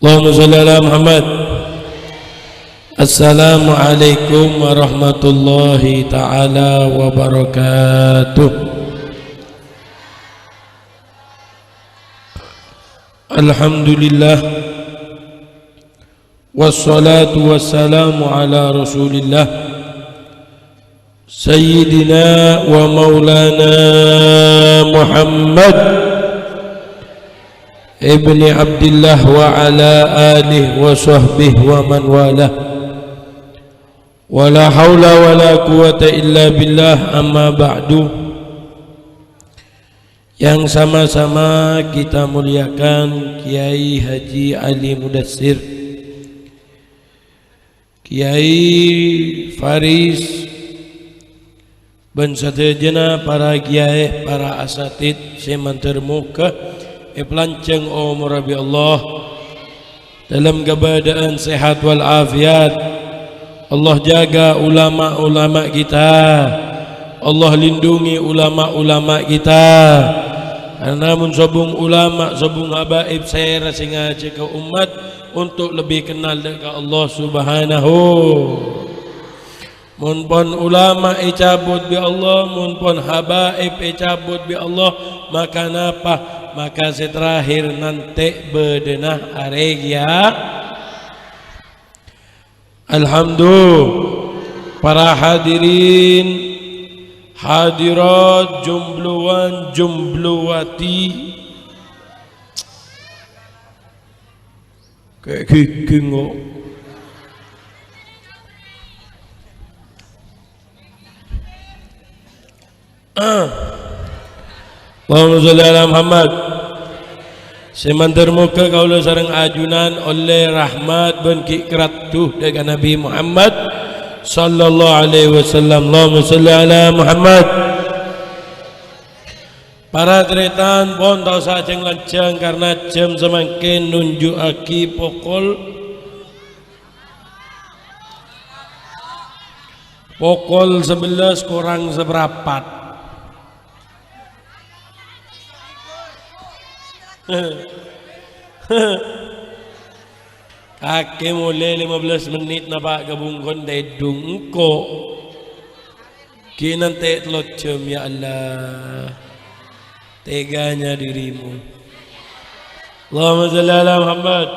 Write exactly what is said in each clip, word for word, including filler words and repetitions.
Allahumma shalli ala Muhammad. Assalamualaikum warahmatullahi taala wabarakatuh. Alhamdulillah. Wassalatu wassalamu ala Rasulillah, Sayyidina wa Maulana Muhammad ibni Abdillah wa ala alihi wa sahbihi wa man walah. Wa la haula wa la quwwata illa billah, amma ba'du. Yang sama-sama kita muliakan Kiai Haji Ali Mudassir, Kiai Faris, bân sadhâjâna para kiai, para asatid sè mandhâr moghâ èpalanjhâng omorra bi' Allah. Dalam keadaan sehat wal afiat. Allah jaga ulama-ulama kita. Allah lindungi ulama-ulama kita. Karena mon sobung ulama, sobung habaib, sèra sè ngajhâk ka umat untuk lebih kenal dâ' ka Allah Subhanahu. Mon pon ulama ècabut bi' Allah, mon pon habaib ècabut bi' Allah, maka napa? Maka sè terakhir nantè' bâdâna arè kiya. Alhamdulillah, para hadirin, hadirat, jomblowan, jomblowati. Kayak giging kok. Ah. Allahumma sholli ala Muhammad. Sè mandhâr moghâ kaulâ sareng ajunan ollè rahmat bân ghi' karaddu dâ' ka Nabi Muhammad sallallahu alaihi wasallam. Allahumma sholli ala Muhammad. Para tarètan, pon ta' osa jhâng-lanjhâng karna jam samangkèn nunju'aghi pokol, pokol sebelas korang saparapat. Kakè molè lima belas mennit napa' ka bungkon tèdung engko'. Ghi' nantè' tello jam, ya Allah. Teganya dirimu. Allahumma sholli ala Muhammad.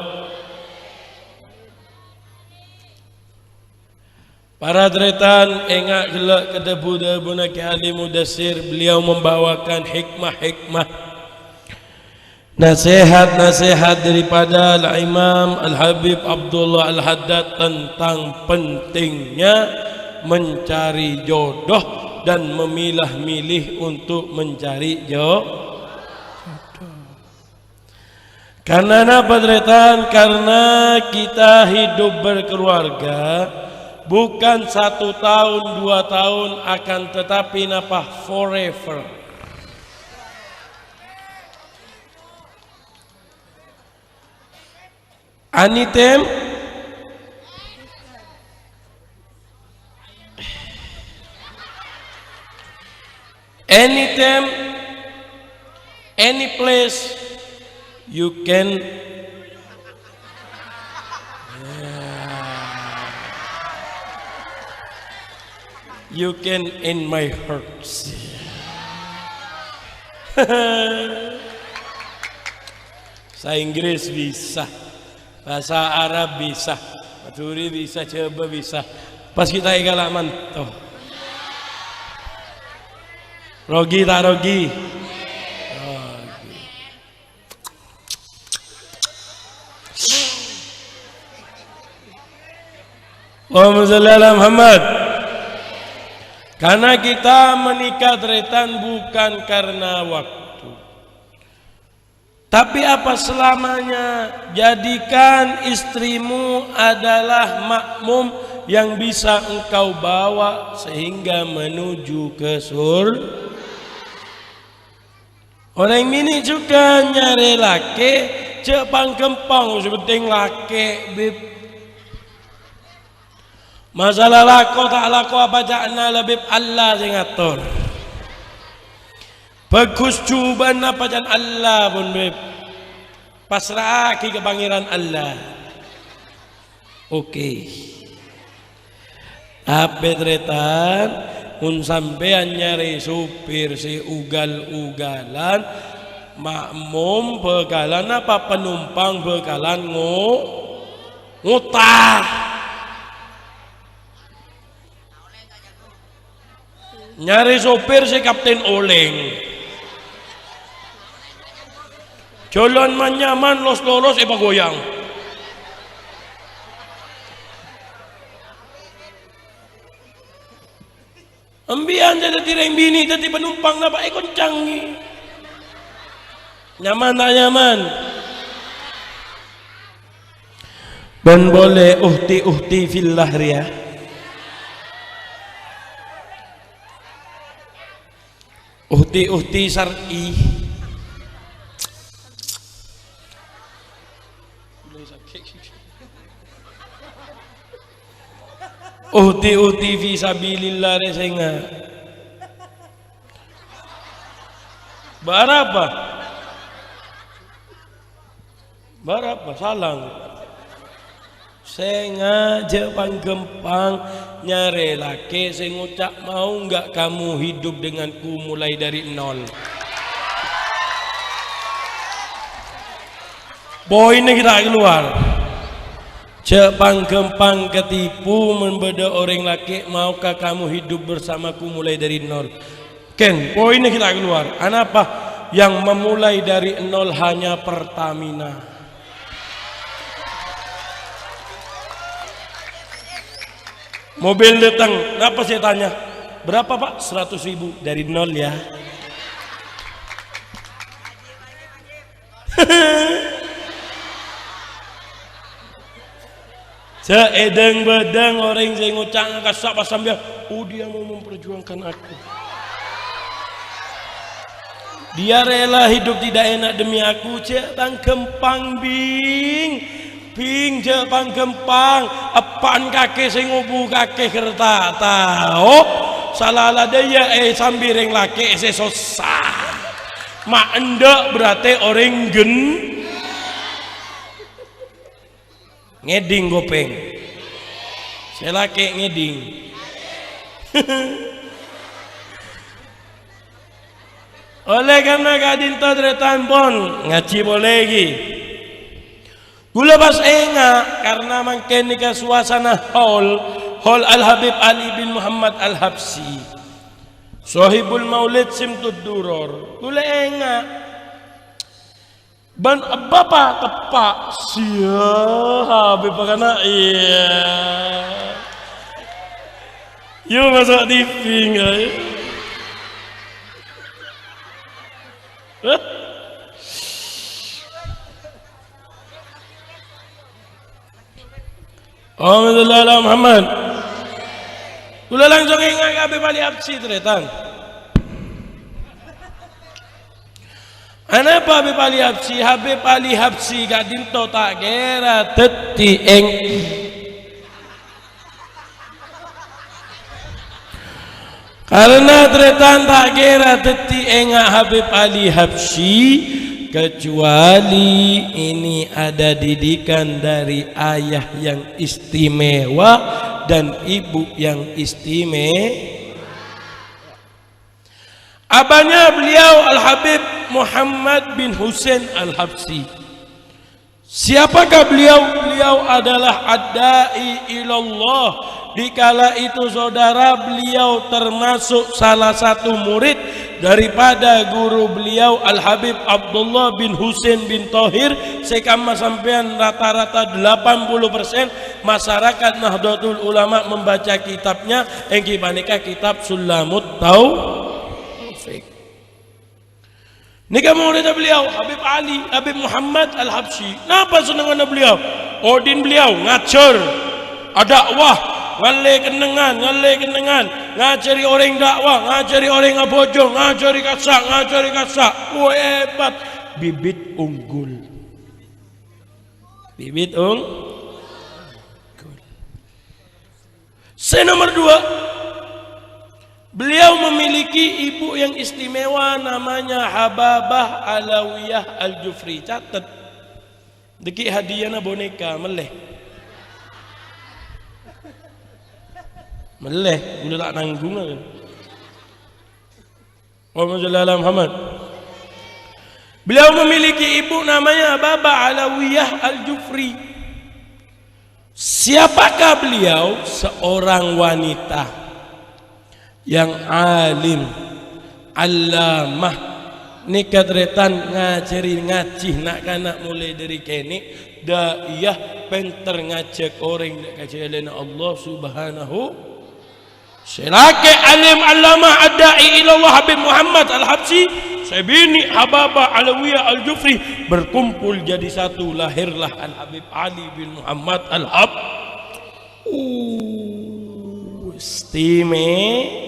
Para tarètan, enga' ghellâ' ka dhâbu-dhâbuna Kè Ali Mudassir, beliau membawakan hikmah-hikmah, nasehat-nasehat daripada Al-Imam Al-Habib Abdullah Al-Haddad tentang pentingnya mencari jodoh dan memilah-milih untuk mencari jo-, Karena napa, tarètan? Karena kita hidup berkeluarga bukan satu tahun, dua tahun, akan tetapi napa, forever. Anytime, anytime, any place you can, you can in my heart. Bahasa Inggris bisa. Bahasa Arab bisa, Madhuri bisa, Jhâbâ bisa. Pas kita èkala' manto. Rogi ta' rogi? Rogi. Allahumma sholli ala Muhammad. Karena kita menikah, tarètan, bukan karena waktu. Tapi apa selamanya? Jadikan istrimu adalah makmum yang bisa engkau bawa sehingga menuju ke sur-, Orèng binè' jhughân nyarè lakè, jhâ' pangghâmpang, sè pentèng lakè, Bib. Masalah lako ta' lako apa ca'na la, Bib, Allah sè ngator. Bhâghus jhubâ'na apa ca'na Allah pon, Bib. Pasra'aghi ka Pangèran Allah. Oke. Tapè, tarètan, mon sampèyan nyarè sopir sè ugal-ugalan, ma'mum bhâkalan apa panompang bhâkalan ngo-, ngotah. Nyarè sopir sè kapten olèng. Jhâlân man-nyaman los-lolos èpagoyang. Empèyan sè dhâddhi rèng binè' dhâddhi panompang napa èkoncangè? Nyaman ta' nyaman? Bân polè ukhti-ukhti fillah rèya. Ukhti-ukhti syar'i. Ukhti-ukhti fi sabilillah rè sènga'. Bârâmpa? Bârâmpa? Salang. Sènga' jhâ' pangghâmpang nyarè lakè' sè ngoca', "Mau nggak kamu hidup denganku mulai dari nol?" Poinna ghi' ta' kalowar. Jhâ' pangghâmpang katipu mon bâdâ orèng lakè', "Maukah kamu hidup bersamaku mulai dari nol?" Kèng, poinna ghi' ta' kalowar. Anapa? Yang memulai dari nol hanya Pertamina. Mobil datang, napa sè ètanya? "Berapa, Pak?" "Seratus ribu." "Dari nol, ya." Jhâ' èdhâng-bâdhâng orèng sè ngoca' kassa' pas sampèyan, "Oh, dia mau memperjuangkan aku. Dia rela hidup tidak enak demi aku." Jhâ' pangghâmpang, Bing. Bing, jhâ' pangghâmpang. Eppa'en kakè sè ngobu kakè ghâr ta' tao. Sala la dâjâ è sambi rèng lakè' sè sossa. Ma' endâ' berarti orèng gen-, ngèdhing kopèng. Sè lakè' ngèdhing. Oleh karena ka'dinto tarètan pon ngajhi polè ghi. Kaulâ pas enga' karena mangkèn nèka suasana haul, haul Al-Habib Ali bin Muhammad Al-Habsyi. Sohibul Maulid Simtud Duror. Kaulâ enga'. Bân bapa' teppa' siya Habib kana', iyâ. Yo maso' T V, enggak, ya? Hah? Allahumma sholli ala Muhammad. Kaulâ langsung enga' ka Habib Ali Habsyi, tarètan. Anapa Habib Ali Habsyi? Habib Ali Habsyi ka'dinto ta' kèra dhâddhi eng-, Karena tarètan ta' kèra dhâddhi enga' Habib Ali Habsyi, kecuali ini ada didikan dari ayah yang istimewa dan ibu yang istime-, abahnya beliau Al-Habib Muhammad bin Husain Al-Habsyi. Siapakah beliau? Beliau adalah ad-da'i ilallah. Di kala itu, saudara, beliau termasuk salah satu murid daripada guru beliau, Al-Habib Abdullah bin Husain bin Tohir, sè kamma sampèyan rata-rata delapan puluh persen masyarakat Nahdlatul Ulama membaca kitabnya, èngghi panèka kitab Sulamut Taufik. Nèka muridda beliau, Habib Ali, Habib Muhammad Al-Habsyi. Napa sennengnganna beliau? Odhi'na beliau ngajhâr, adâkwah, ngallè kennengngan, ngallè kennengngan, ngajhâri orèng dâkwah, ngajhâri orèng abhâjâng, ngajhâri kassa', ngajhâri kassa'. Wah, hebat. Bibit unggul. Bibit ung-, unggul. Sè nomor dua, beliau memiliki ibu yang istimewa namanya Hababah Alawiyah Al-Jufri. Catet. Dhâggi' hadiyana boneka, mellè. Mellè, ghulâ ta' nanggung. Allahumma shalli ala Muhammad. Beliau memiliki ibu namanya Baba Alawiyah Al-Jufri. Siapakah beliau? Seorang wanita yang alim, allamah, nèka tarètan ngajhâri ngajhi na'-kana' molaè dhâri kènè', da'iyah, pènter ngajhâk orèng dâ' ka jhâlânna Allah Subhanahu. Sè lakè' alim allamah ad-da'i ilallah Habib Muhammad Al-Habsyi, sè binè' Hababa Alawiyah Al-Jufri, berkumpul jadi satu, lahirlah Al-Habib Ali bin Muhammad Al-Hab. Uh, istime-,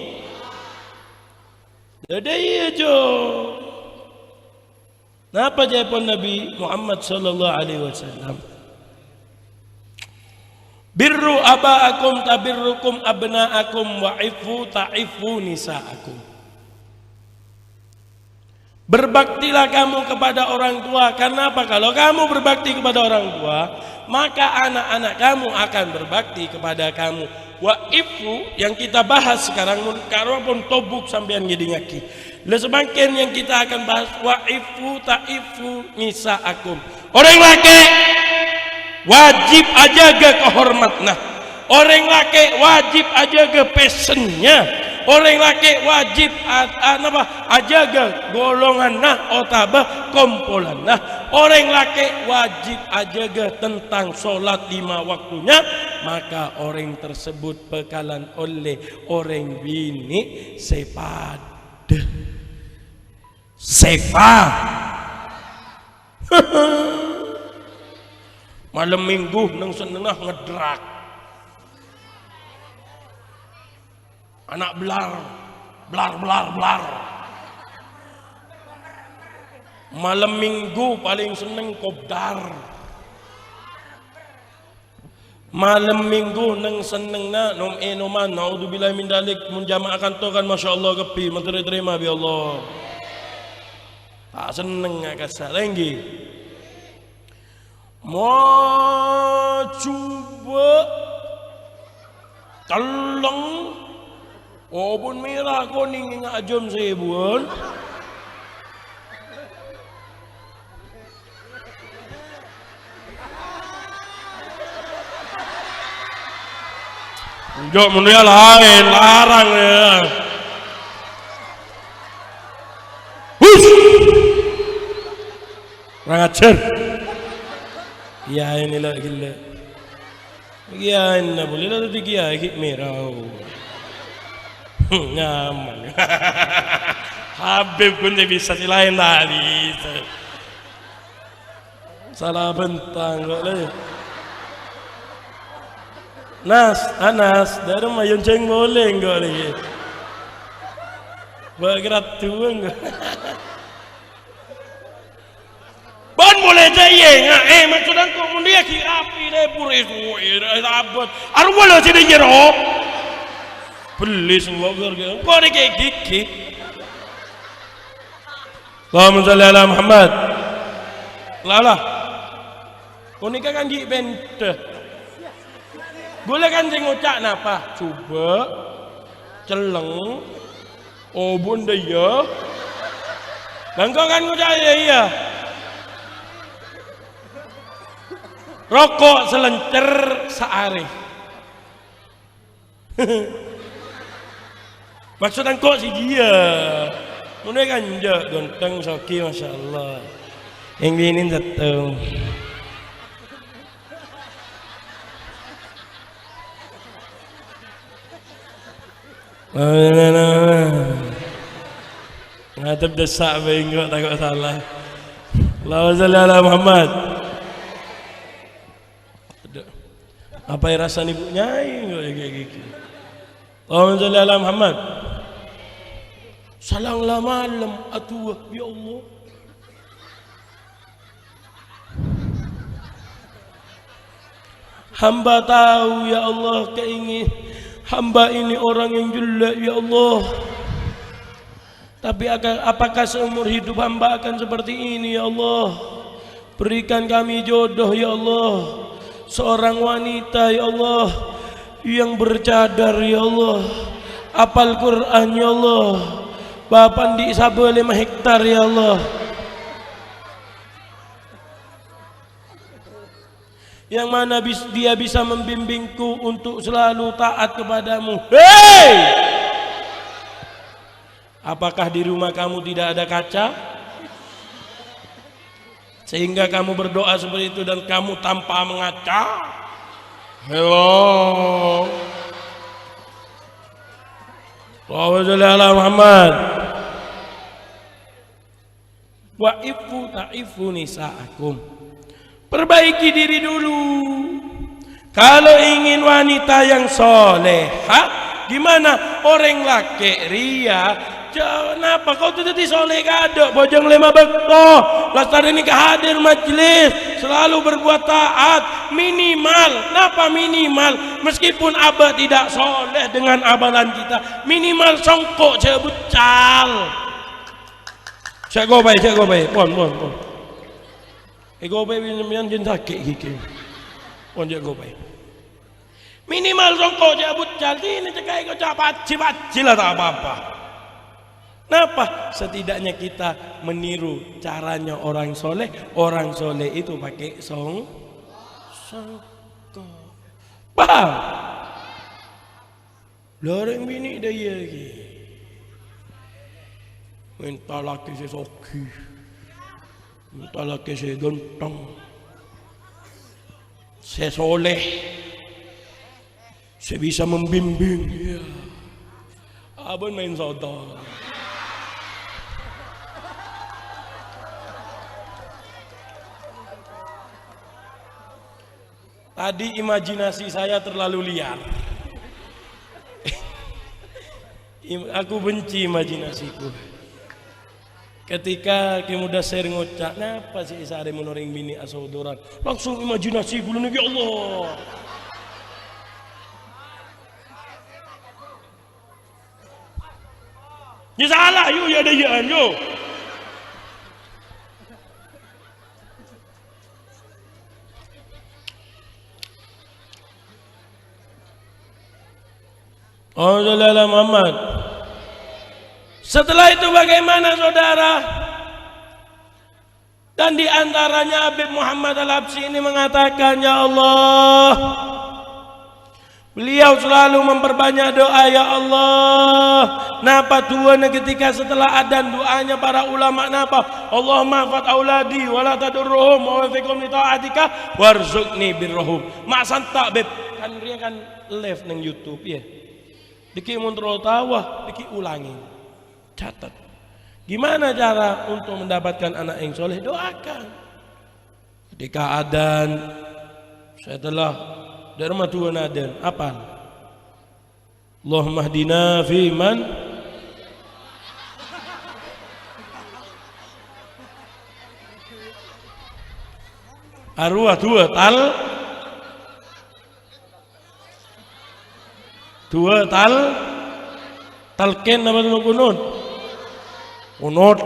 Dâdâ iyâ, Jo. Napa ca'èpon Nabi Muhammad sallallahu alaihi wasallam? "Birru aba'akum tabirrukum abna'akum wa iffu ta'iffu nisa'akum." Berbaktilah kamu kepada orang tua. Kenapa? Kalau kamu berbakti kepada orang tua, maka anak-anak kamu akan berbakti kepada kamu. Wa iffu yang kita bahas sekarang, mun karo pon tobuk sampèyan ngèdingngaghi. Lah, samangkèn yang kita akan bahas, wa iffu ta'iffu nisa'akum. Orèng lakè' wajib ajâgâ kahormadhânna. Orèng lakè' wajib ajâgâ pèssènna. Orèng lakè' wajib a-, a-, napa? Ajâgâ golonganna otabâ kompolanna. Orèng lakè' wajib ajâgâ tentang sholat lima waktunya, maka orèng tersebut bakalan ollè orèng binè' sè padâ. Sè pa-, Malem Minggu neng sennengnga ngedrak. Ana' blar, blar, blar, blar. Malem Minggu palèng senneng kobdar. Malem Minggu neng sennengnga nom-ènoman, naudzubillah min dzalik, mon jamaah kanto kan masyaallah kabbhi, materi tarèma bi' Allah. Ta' senneng akassa', èngghi. Majhubâ' cellèng, obun mèra konèng enga' jam sèbuwân. Enjâ' mon rèya laèn, larang rèya. Hus! Kurang ajar. Iyâ, ini la gila. Kiyaèna polè la dhâddhi kiyaè ghi' mèra. Nyaman. Habib ghun ta' bisa, sè laèn ta' bisa. Sala bhântang kok, lè. Nas, Anas, dârem ayon jhâng polè kok, lè. Bâ' kèra duwâng kok. Bân polè jâ' iyâ, nga-, eh, maksod engko' mon dhiyâ ghi' rapi, lebur, eh, suwi, eh, abât. Arowa la sè dhiyâ, ro. Bellis engko' gher-, engko' rè kè' gighi. Allahumma shalli ala Muhammad. Lala. Ponèka kan ghi' pènta. Ghulâ kan sè ngoca' napa? Jhubâ', cellèng, obun dâ' iyâ. Bângko kan ngoca' iyâ, iyâ. Roko' salèncèr saarè. Maksod engko' sè jiyâ. Mon è kanjâ' ghânteng soghi, masyaallah. Èngghi nèng sèttong. Ngadep dessa' bhâi engko' tako' sala. Allahumma shalli ala Muhammad. Aduh. Apa ya rasanya, Bu, nyai? Kok ya kayak gini? Allahumma sholli ala Muhammad. Salang la malem adu'a, ya Allah. Hamba tahu, ya Allah, keingin hamba ini orang yang jelek, ya Allah. Tapi aka-, apakah seumur hidup hamba akan seperti ini, ya Allah? Berikan kami jodoh, ya Allah, seorang wanita, ya Allah, yang bercadar, ya Allah, hafal Quran, ya Allah, bâbâna andi' sabâ lèma hektar, ya Allah, yang mana bis-, dia bisa membimbingku untuk selalu taat kepadamu. Hei! Apakah di rumah kamu tidak ada kaca? Sehingga kamu berdoa seperti itu dan kamu tanpa mengaca? Hello. Allahumma sholli ala Muhammad. Wa iffu ta'ifu nisa'akum. Perbaiki diri dulu. Kalau ingin wanita yang soleha, gimana? Orèng lakè' rèya, ja-, napa kau tuh jadi soleh kadhâ', bhâjâng lèma bâkto, lastarèna ka hadir majelis, selalu berbuat taat, minimal, napa minimal? Meskipun abah tidak soleh dengan amalan kita, minimal songko' jhâ' buccal. Jhâ' gobâi, jhâ' gobâi. Pon, pon, pon. È gobâi sampèyan jhân sakè' ghighina. Pon jhâ' gobâi. Minimal songko' jhâ' buccal, dinah cèkaè koca' pajhi-pajhi la ta' apa-apa. Napa? Setidaknya kita meniru caranya orang soleh. Orang soleh itu pakai song-, songko'. Paham? Lah, orèng binè' dâ' iyâ ghi. Mènta lakè sè soghi. Mènta lakè sè ghântheng. Sè soleh. Sè bisa membimbing. Iyâ. Abâ'na maèn soto. Tadi imajinasi saya terlalu liar. Im-, aku benci imajinasiku. Ketika Kè Mudasir ngoca', "Napa sè èsarè mon orèng binè' asodoran?" Langsung imajinasi kaulâ nèka, ya Allah. Ya salah, yu, ya dâ' iyâ'ân, yu. Allahumma sholli ala Muhammad. Setelah itu bagaimana, saudara? Dan di antaranya Habib Muhammad Al-Habsyi ini mengatakan, "Ya Allah," beliau selalu memperbanyak doa, "Ya Allah." Napa du'âna ketika setelah adzan, du'ânya para ulama napa? "Allahumma ihfaz auladi wa la tadurruhum wa waffiqhum li taatika warzuqni birrahum." Ma' santa', Beb. Kan rèya kan live neng YouTube, ya. Dhiki' mon terro tao, dhiki' ulangè. Catat. Gimana cara untuk mendapatkan anak yang soleh? Doakan. Ketika adzan, setelah, dâ' remma du'âna adzan, apal? "Allahumma hdina fi man," arowa du'â tal-, du'â tal-, talqin apa du'â kunut? Kunut.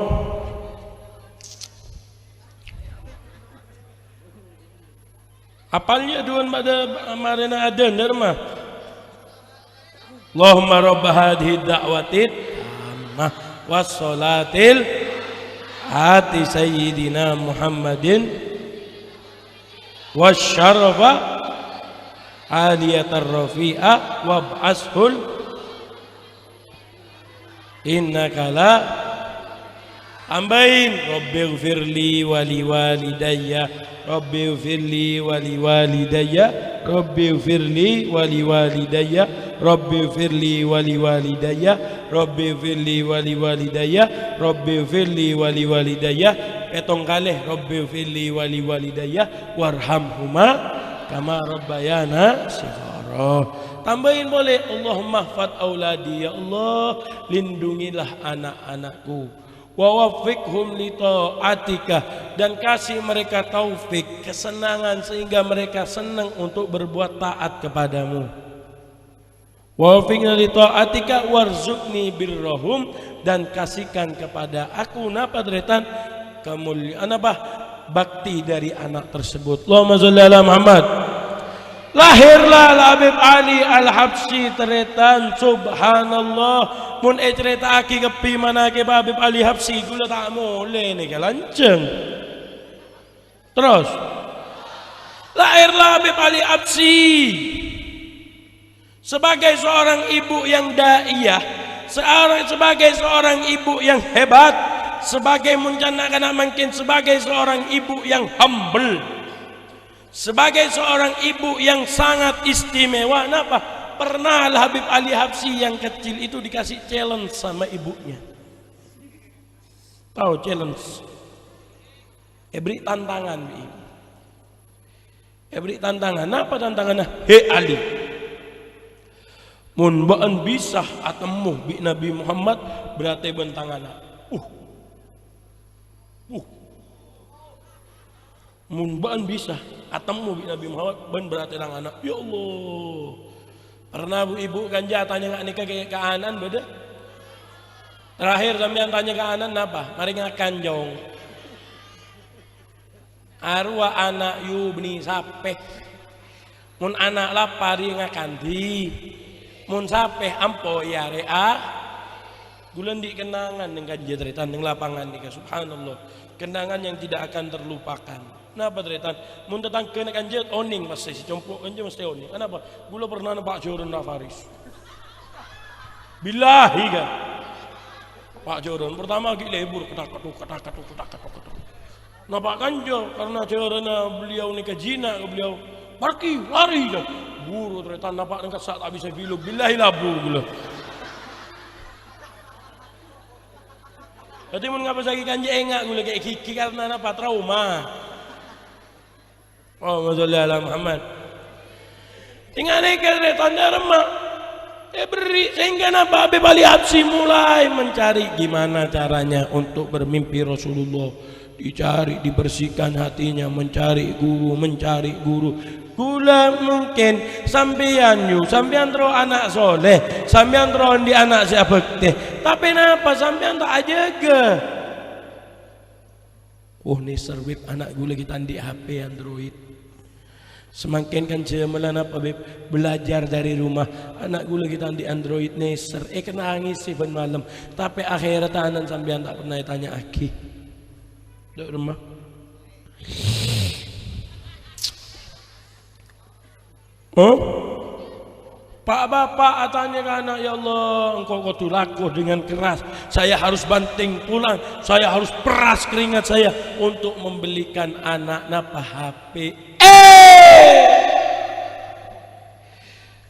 Apal, ya, du'âna bâdâ marèna adzan, dâ' remma? "Allahumma rabba hadhihi da'watit tammah was sholatil ati sayyidina Muhammadin wasyarafa aliyatar rafi'a wab'ashul innaka la." Tambâi, "Rabbighfirli wa liwalidayya, Rabbighfirli wa liwalidayya, Rabbighfirli wa liwalidayya, Rabbighfirli wa liwalidayya, Rabbighfirli wa liwalidayya, Rabbighfirli wa liwalidayya." Pètto kalè, "Rabbighfirli wa liwalidayya warhamhuma kama rabbayana shighara." Tambâi polè, "Allahumma ihfaz auladi," ya Allah, lindungilah anak-anakku. "Wa waffiqhum li taatika," dan kasih mereka taufik, kesenangan, sehingga mereka senang untuk berbuat taat kepadamu. "Wa waffiqna li taatika warzuqni birrahum," dan kasihkan kepada aku, napa, tarètan? Kemuliaan apa? bakti dari anak tersebut. Allahumma sholli ala Muhammad. Lahirlah Al-Habib Ali Al-Habsyi, tarètan, subhanallah. Mon ècarèta'aghi kabbhi manaqib Habib Ali Habsyi, kaulâ ta' molè nèka lanjhâng. Terros, lahirlah Habib Ali Habsyi. Sebagai seorang ibu yang da'iyah, seorang, sebagai seorang ibu yang hebat, sebagai mun can na'-kana' mangkèn sebagai seorang ibu yang humble, sebagai seorang ibu yang sangat istimewa. Napa? Pernah Al-Habib Ali Habsyi yang kecil itu dikasih challenge sama ibunya. Tahu challenge? Èberri' tantangan bi' ibu. Èberri' tantangan. Napa tantanganna? "He Ali, mon bâ'ân bisa atemmo bi' Nabi Muhammad, berarti bâ'ân tang ana'." Uh. Uh. "Mon bâ'ân bisa atemmo bi' Nabi Muhammad, bâ'ân berarti tang ana'." Ya Allah. Pernah bu-ibu kanja atanya nga' nèka ka, ka ana'na bâdâ? Terakhir sampèyan tanya ka ana'na napa? "Marè ngakan, Cong." Arowa ana' yu bânnè sapè. Mon ana' lapar, iyâ ngakan dhi. Mon sapè ampo, iyâ arèya. Kaulâ andi' kennangan neng kanja tarètan neng lapangan nèka, subhanallah. Kenangan yang tidak akan terlupakan. Napa tarètan? Mon tatangghâna kanja onèng mastè, sè compo' kanja mastè onèng. Anapa? Kaulâ pernah napa' jhârânna Faris. Billahi, kan. Pa' jhârân pertama ghi' lebur, ketak-ketuk, ketak-ketuk, ketak-ketuk, ketak. Napa' kanja, karena jhârânna beliau nèka jina ka beliau. "Parkir, lari," kan. Buru tarètan napa' neng kassa' ta' bisa bilung. Billahi labu kaulâ. Dhâddhi mon ngabâssaghi kanja enga' kaulâ kè' ghighi karena napa? Trauma. Allahumma sholli ala Muhammad. Sèngghâ nèka tarètan dâ' remma èberri', sehingga napa Habib Ali Habsyi mulai mencari gimana caranya untuk bermimpi Rasulullah. Dicari, dibersihkan hatinya, mencari guru, mencari guru. Kaulâ mungkin sampèyan yu, sampèyan terro ana' soleh, sampèyan terro andi' ana' sè abhâktè. Tapè napa sampèyan ta' ajâgâ? Woh, nèser, Bib, ana' kaulâ ghi' ta' andi' H P Android. Samangkèn kan jhâmalla napa, Bib? Belajar dari rumah. Ana' kaulâ ghi' ta' andi' Android, nèser. Èkennangèsè bân malem. Tapè akhèratta ana'na sampèyan ta' pernah ètanya'aghi. Dâ' remma. Hah? Pa'-bapa' atanya ka ana', "Ya Allah, engkau kodu laku dengan keras. Saya harus banting tulang, saya harus peras keringat saya untuk membelikan anak napa H P." Eh!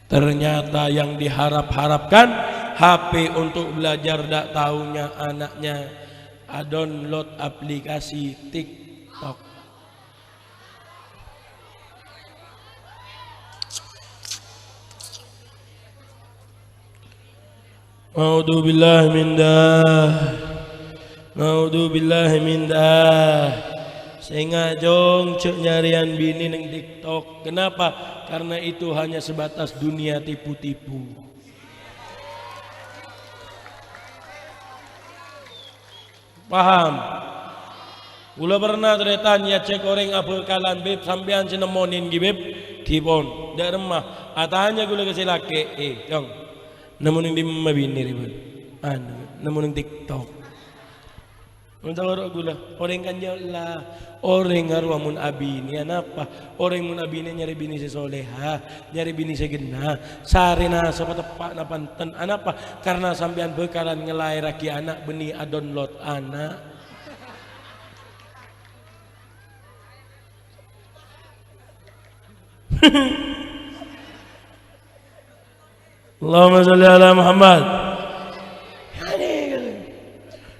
Ternyata yang diharap-harapkan H P untuk belajar, dak taunya anaknya a-download aplikasi TikTok. Naudzubillah min dzalik. Naudzubillah min dzalik. Sènga', Cong, jhâ' nyarèyan binè neng TikTok. Kenapa? Karena itu hanya sebatas dunia tipu-tipu. Paham? Kaulâ pernah tarètan èajhâk orèng abhâkalan, "Bib, sampèyan sè nemmonè ghi, Bib?" Ghipon. Dâ' remma. Atanya kaulâ ka sè lakè', "Eh, Cong, nemmo neng dimma binè rèya, Bib?" "Anu, nemmo neng TikTok." Mon sawara kaulâ, orèng kan nyèlla, orèng arowa mon abinèyan napa? Orèng mon abinè nyarè binè sè soleha, nyarè binè sè ghenna, sarèna sapa teppa'na panten. Anapa? Karena sampèyan bhâkalan ngalaèrraghi ana' bânnè a-download ana'. Allahumma sholli ala Muhammad.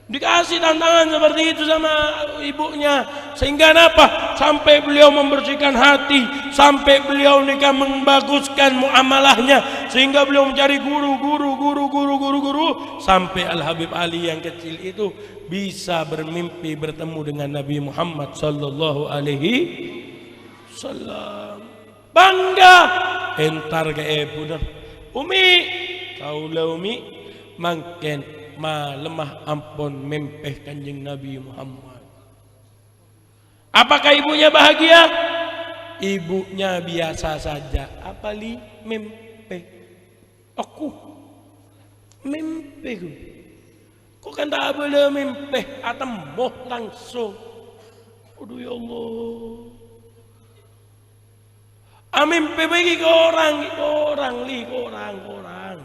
Dikasih tantangan seperti itu sama ibunya, sehingga napa? Sampai beliau membersihkan hati, sampai beliau nèka membaguskan muamalahnya, sehingga beliau mencari guru, guru, guru, guru, guru, guru, sampai Al Habib Ali yang kecil itu bisa bermimpi bertemu dengan Nabi Muhammad sallallahu alaihi wasallam. Bangga, entar ka ebhuna, "Umi, kaulâ, Umi, mangkèn malemma ampon mèmpè Kanjeng Nabi Muhammad." Apakah ibunya bahagia? Ibunya biasa saja. Apa, Li? Mèmpè. Aku mèmpè, ghu. Kok kan ta' abâlâ mèmpè, atemmo langsung. Aduh, ya Allah. Amèmpè bhâi korang, korang, Li, korang, korang.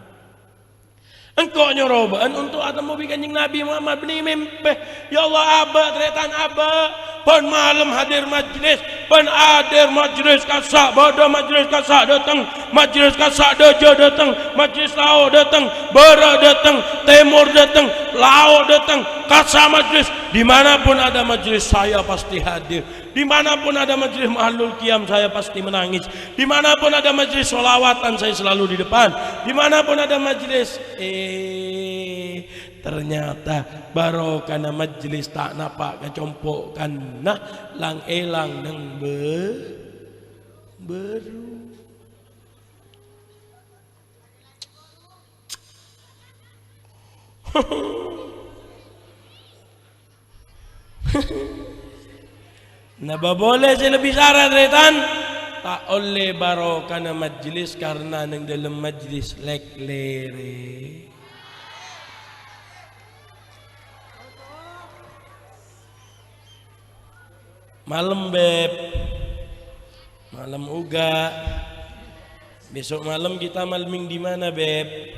Engko' nyoro bâ'ân untuk atemmo bi' Kanjeng Nabi Muhammad bânnè mèmpè. Ya Allah, abâ', tarètan abâ'. Bân malem hadir majlis. Bân hadir majlis kassa', bâdâ majlis kassa' dâteng. Majlis kassa' dâjâ dâteng. Majlis lao' dâteng. Bârâ' dâteng. Tèmor dâteng. Lao' dâteng. Kassa' majlis. Di mana pun ada majlis, saya pasti hadir. Di mana pun ada majelis mahallul qiyam, saya pasti menangis. Di mana pun ada majelis sholawatan, saya selalu di depan. Di mana pun ada majelis, eh, ternyata barokana majelis ta' napa' ka compo'na, lang-èlang neng bâ-, bâru. Napa polè sè lebbi sara, tarètan? Ta' ollè barokana majelis, karna neng dâlem majelis lèk-lèrèk. Malem, Beb. Malem oghâ. Besok malam kita malming di mana, Beb?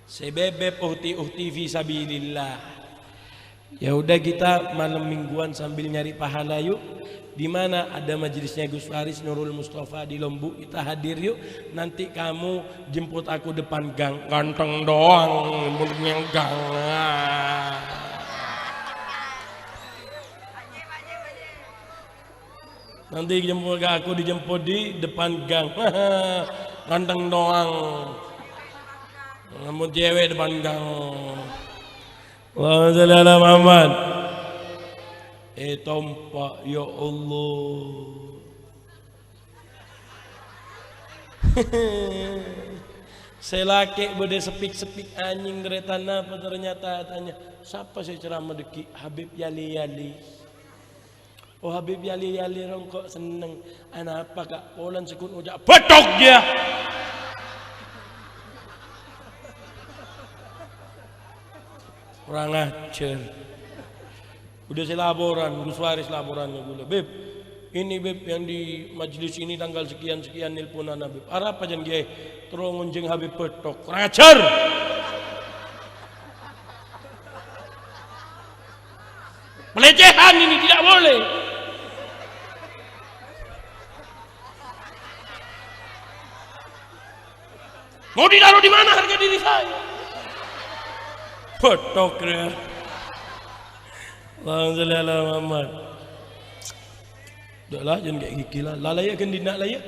Sè Beb, Beb, ukhti-ukhti fi sabilillah. Ya udah, kita malam mingguan sambil nyari pahala yuk. Di mana ada majelisnya Gus Faris Nurul Mustafa di Lombok, kita hadir yuk. Nanti kamu jemput aku depan gang. Ganteng doang, mulutnya gang. Nanti jemput, aku dijemput di depan gang. Ganteng doang. Namun cewek depan gang. Allahumma sholli ala Muhammad. Eh, tompa', ya Allah. Sè lakè' bâdâ sepik-sepik anjing, tarètan, napa ternyata tanya, "Sapa sè ceramah dâgghi'?" "Habib Yali-Yali." Oh, Habib Yali-Yali rongko' senneng. Anapa, Ka'? Polana sè ghun ngoca' bâthok, yâ. Kurang ajar. Udah saya laporan, Gus Faris laporannya ghulâ. "Bib, ini, Bib, yang di majelis ini tanggal sekian-sekian nelponan, Bib." "Arapa, Jan Kiai?" "Terro ngonjhâng Habib bâthok." Kurang ajar. Pelecehan ini tidak boleh. Mau ditaruh di mana harga diri saya? Bâthok, ya. Allahumma sholli ala Muhammad. Dâ' la, jân kè' ghighila. La, la, yâ, ghân dinna', la, yâ.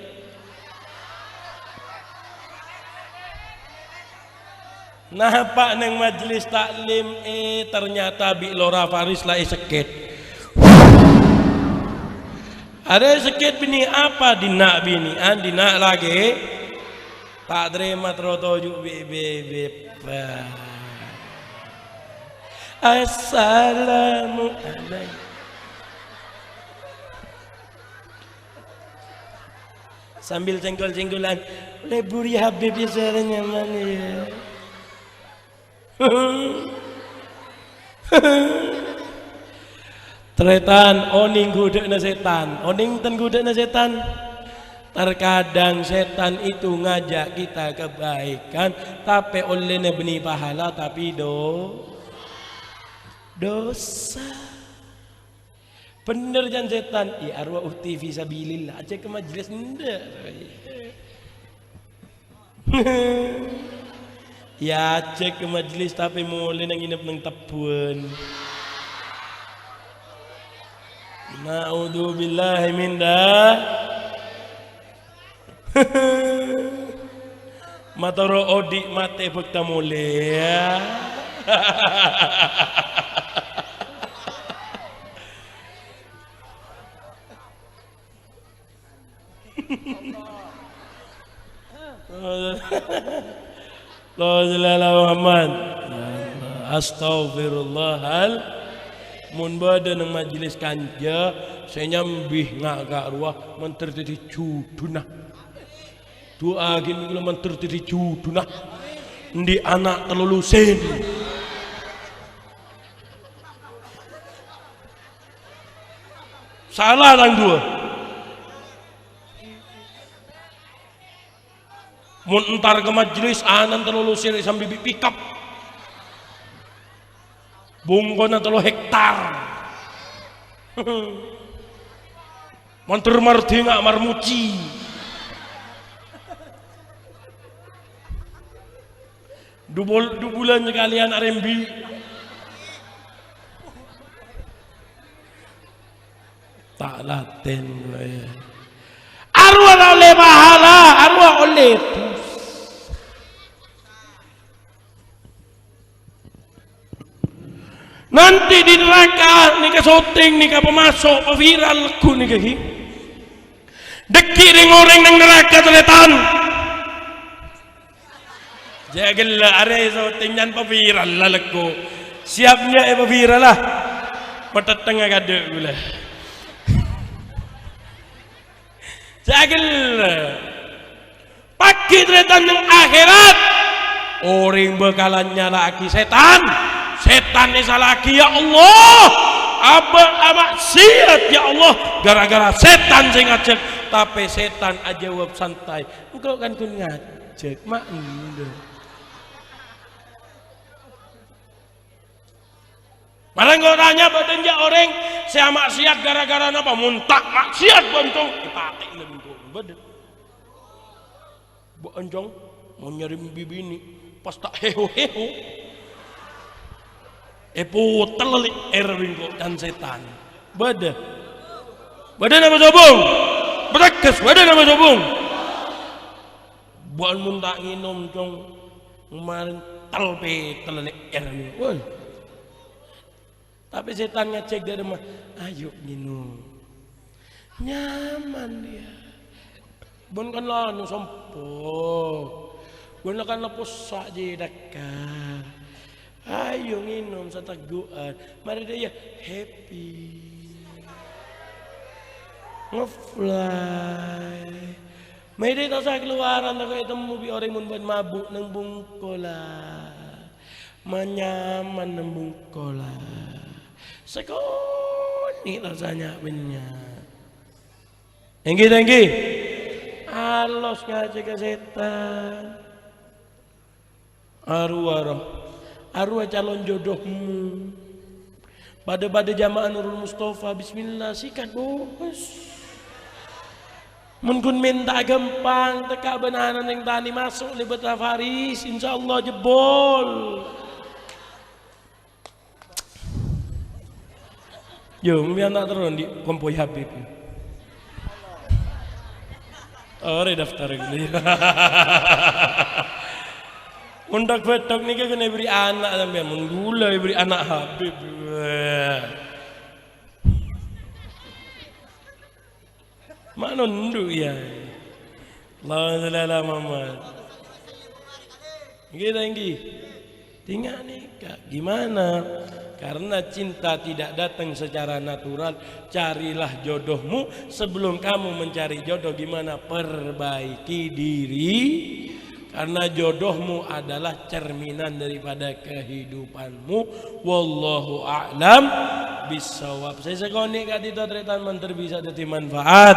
Napa' neng majelis taklim, eh, ternyata bi' Lora Faris la èsèkkèt. Arèya sèkkèt binè' apa? Dinna' binè'an, dinna' lakè'. Ta' tarèma terro toju' bi' bebep. Assalamualaikum. Sambil senggol-senggolan, "Lebur ya Habib ya, suara nyaman ya." Tarètan, onèng ghudhu'na sètan. Onèng ten ghudhu'na sètan? Terkadang setan itu ngajak kita kebaikan, tapè ollèna bânnè pahala, tapi do-, dosa. Bhender, can setan. Yâ, arwah ukhti fi sabilillah. Ajhâk ka majelis, endâ'. Yâ, ajhâk ka majelis, tapè molè nang nginep nang tebbhân. Na'udzubillahi min da-, Matoro odi' mate bhâkta molè, yâ. Allahumma shalli ala Muhammad. Astaghfirullahal Mon bâdâ neng majelis kanja sè nyambi nga' ka' rowa, mandhâr dhâddhi juduna. Du'aaghi kaulâ mandhâr dhâddhi juduna. Endi' ana' tello lusin. Sala tang duwâ'. Mon entar ka majelis, ana'na tello lusin sambi bi' pickup. Bungkona tello hektar. Mandhâr mardhinga' marmuji. Dubul-, dubulân sakalèyan arembi'. Ta' latèn kowe. Arowa ta' ollè pahala, arowa ollè dus-, Nanti di neraka nèka syuting nèka pamaso', paviral lagu nèka, ghi. Dhâggi' rèng-orèng neng neraka, tarètan. Jhâ' ghellâ', arèya syuting nyan paviral la lagu. Siap nèka èpaviral la. Patettengnga kadâ' kaulâ. Jhâ' ghellâ'. Paghi' tarètan neng akhèrat, orèng bhâkalan nyala'aghi sètan. Sètan èsala'aghi, "Ya Allah, abâ' amaksiat, ya Allah, gara-gara sètan sè ngajhâk." Tapè sètan ajâwâb santai, "Engko' kan ghun ngajhâk, ma' endâ'." Mara engko' tanya, bâdâ enjâ' orèng sè amaksiat gara-gara napa? Mon ta' maksiat, bân, Cong, èpatè'è bengko. Bâdâ. Bân, Cong, mon nyarè bi-binè, pas ta' heho-heho, èpotel lè'èr bengko can sètan. Bâdâ. Bâdâ napa sobung? Bâdâ, bâdâ napa sobung? Bân mon ta' ngènom, Cong, marèn tal-pètal lè'èr. Woi. Tapè sètan ngajhâk dâ' remma, "Ayo ngènom." Nyaman dia. Bân kan la anu sompo. Bân kan la possa' jhidhâkka. Ayo ngènom sategghu'ân. Marè dia happy. Ngefly. Marè ta' osa kalowaran, tako' ètemmo bi' orèng mon bân mabu' neng bungkola. Manyaman neng bungkola. Sakonè' ta' osa nya'-bânnya'. Èngghi, èngghi. Alos ngajhâk ka sètan. Arowa, ro. Arowa calon jodohmu. Padâ-padâ jamaah Nurul Mustafa, bismillah, sikat, Bos. Mon ghun mènta'a ghâmpang, tekka' bân ana' neng tanè maso' lèbât Faris, insyaallah jebol. Yo, mbiyan ta' terro ndi' kompoy Habib. Ore daftar ghâllu. Mon tok-bâtok nèka kènè' èberri' ana' sampèyan, mon ghulâ èberri' ana' Habib. Wah. Ma' nondhu', ya. Allahumma shalli ala Muhammad. Ngghi, ta' ngghi? Tinggal nikah. Gimana? Karena cinta tidak datang secara natural, carilah jodohmu. Sebelum kamu mencari jodoh, gimana? Perbaiki diri. Karena jodohmu adalah cerminan daripada kehidupanmu. Wallahu a'lam bissawab. Sè sakonè' ka'dinto tarètan mandhâr bisa dhâddhi manfaat.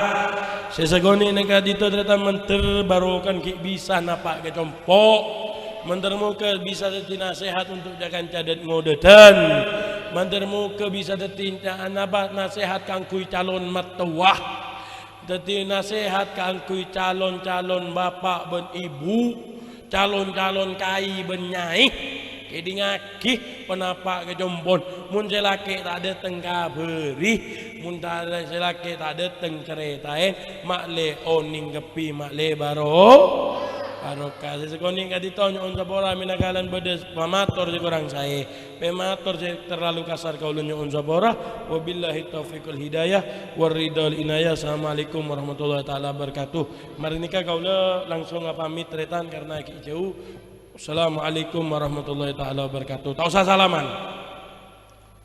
Sè sakonè' nèka ka'dinto tarètan mandhâr barokah ghi' bisa napa' ka compo'. Mandhâr moghâ bisa dhâddhi nasèhat untuk ca-kanca dât-ngodâdhân. Mandhâr moghâ bisa dhâddhi ca-, napa, nasèhat kaangghuy calon mattowa. Dhâddhi nasèhat kaangghuy calon-calon bapa' bân ibu, calon-calon kai bân nyai. Kèdingngaghi ponapa ka compo'na. Mon sè lakè' ta' dhâteng kabhâri, mon ta-, sè lakè' ta' dhâteng carètaè, ma'lè onèng kabbhi, ma'lè baro-, barokah. Sè sakonè' ka'dinto nyo'on sapora mènakalân bâdâ pamator sè korang saè. Pemator sè terlalu kasar kaulâ nyo'on sapora. Wabillahi taufiq wal hidayah, war ridha wal inayah. Assalamualaikum warahmatullahi taala wabarakatuh. Marè nèka kaulâ langsung apamit, tarètan, karena aghi' jhâu. Assalamualaikum warahmatullahi taala wabarakatuh. Ta' osa salaman.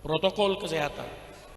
protokol kesehatan.